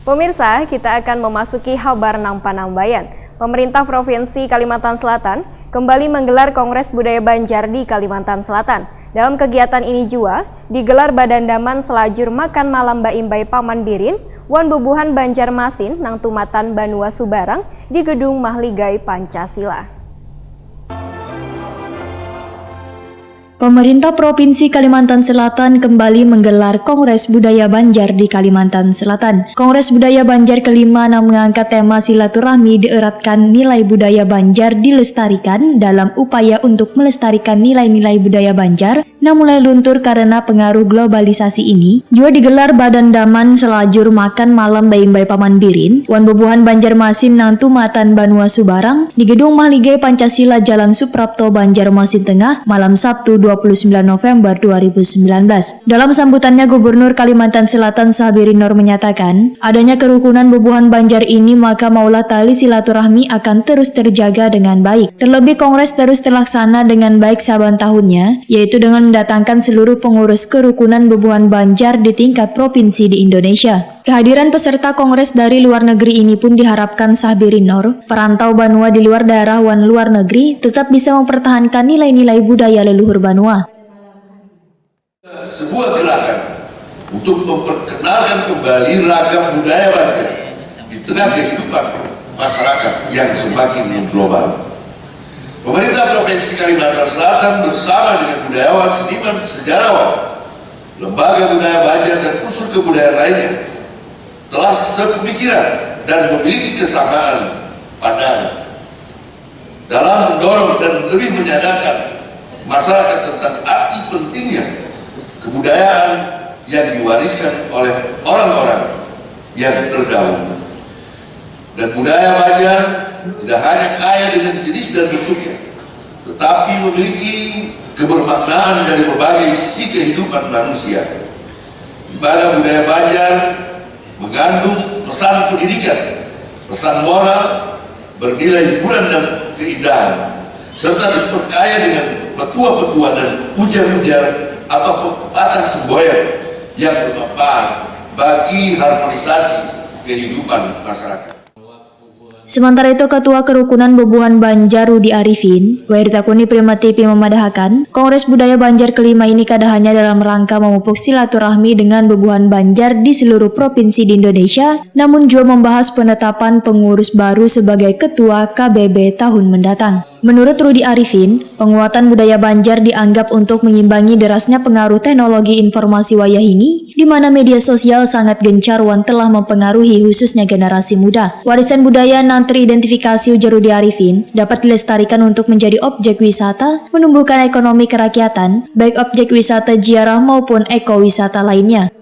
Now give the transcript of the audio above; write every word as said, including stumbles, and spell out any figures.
Pemirsa, kita akan memasuki habar nang panambayan. Pemerintah Provinsi Kalimantan Selatan kembali menggelar Kongres Budaya Banjar di Kalimantan Selatan. Dalam kegiatan ini jua digelar badandaman selajur makan malam baimbai Paman Birin wan bubuhan Banjarmasin nang tumatan Banua Subarang di Gedung Mahligai Pancasila. Pemerintah Provinsi Kalimantan Selatan kembali menggelar Kongres Budaya Banjar di Kalimantan Selatan. Kongres Budaya Banjar kelima nang mengangkat tema silaturahmi dieratkan nilai budaya Banjar dilestarikan dalam upaya untuk melestarikan nilai-nilai budaya Banjar nang mulai luntur karena pengaruh globalisasi ini, jua digelar badandaman selajur makan malam baimbai Paman Birin wan bubuhan Banjarmasin nang tumatan Banua Subarang di Gedung Mahligai Pancasila, Jalan Suprapto, Banjarmasin Tengah, malam Sabtu, dua puluh sembilan November dua ribu sembilan belas. Dalam sambutannya, Gubernur Kalimantan Selatan Sahbirin Nur menyatakan, adanya kerukunan bubuhan Banjar ini maka maulah tali silaturahmi akan terus terjaga dengan baik. Terlebih, kongres terus terlaksana dengan baik saban tahunnya, yaitu dengan mendatangkan seluruh pengurus kerukunan bubuhan Banjar di tingkat provinsi di Indonesia. Kehadiran peserta kongres dari luar negeri ini pun diharapkan Sahbirin Nur, perantau banua di luar daerah wan luar negeri, tetap bisa mempertahankan nilai-nilai budaya leluhur banua. Sebuah gerakan untuk memperkenalkan kembali ragam budaya Banjar di tengah kehidupan masyarakat yang semakin mengglobal. Pemerintah Provinsi Kalimantan Selatan bersama dengan budayawan, seniman, sejarawan, lembaga budaya Banjar dan unsur kebudayaan lainnya telah sepemikiran dan memiliki kesamaan pandangan dalam mendorong dan lebih menyadarkan masyarakat tentang arti pentingnya kebudayaan yang diwariskan oleh orang-orang yang terdahulu. Dan budaya Banjar tidak hanya kaya dengan jenis dan bentuknya, tetapi memiliki kebermaknaan dari berbagai sisi kehidupan manusia, di mana budaya Banjar mengandung pesan pendidikan, pesan moral, bernilai hiburan dan keindahan, serta diperkaya dengan petua-petua dan ujar-ujar atau pepatah semboyan yang bermanfaat bagi harmonisasi kehidupan masyarakat. Sementara itu, Ketua Kerukunan Bubuhan Banjar Rudi Arifin, wair ditakuni Prima T V memadahakan, Kongres Budaya Banjar kelima ini kada hanya dalam rangka memupuk silaturahmi dengan bubuhan Banjar di seluruh provinsi di Indonesia, namun jua membahas penetapan pengurus baru sebagai Ketua K B B tahun mendatang. Menurut Rudi Arifin, penguatan budaya Banjar dianggap untuk mengimbangi derasnya pengaruh teknologi informasi wayahini, di mana media sosial sangat gencar wan telah mempengaruhi khususnya generasi muda. Warisan budaya nang teridentifikasi, ujar Rudi Arifin, dapat dilestarikan untuk menjadi objek wisata, menumbuhkan ekonomi kerakyatan, baik objek wisata ziarah maupun ekowisata lainnya.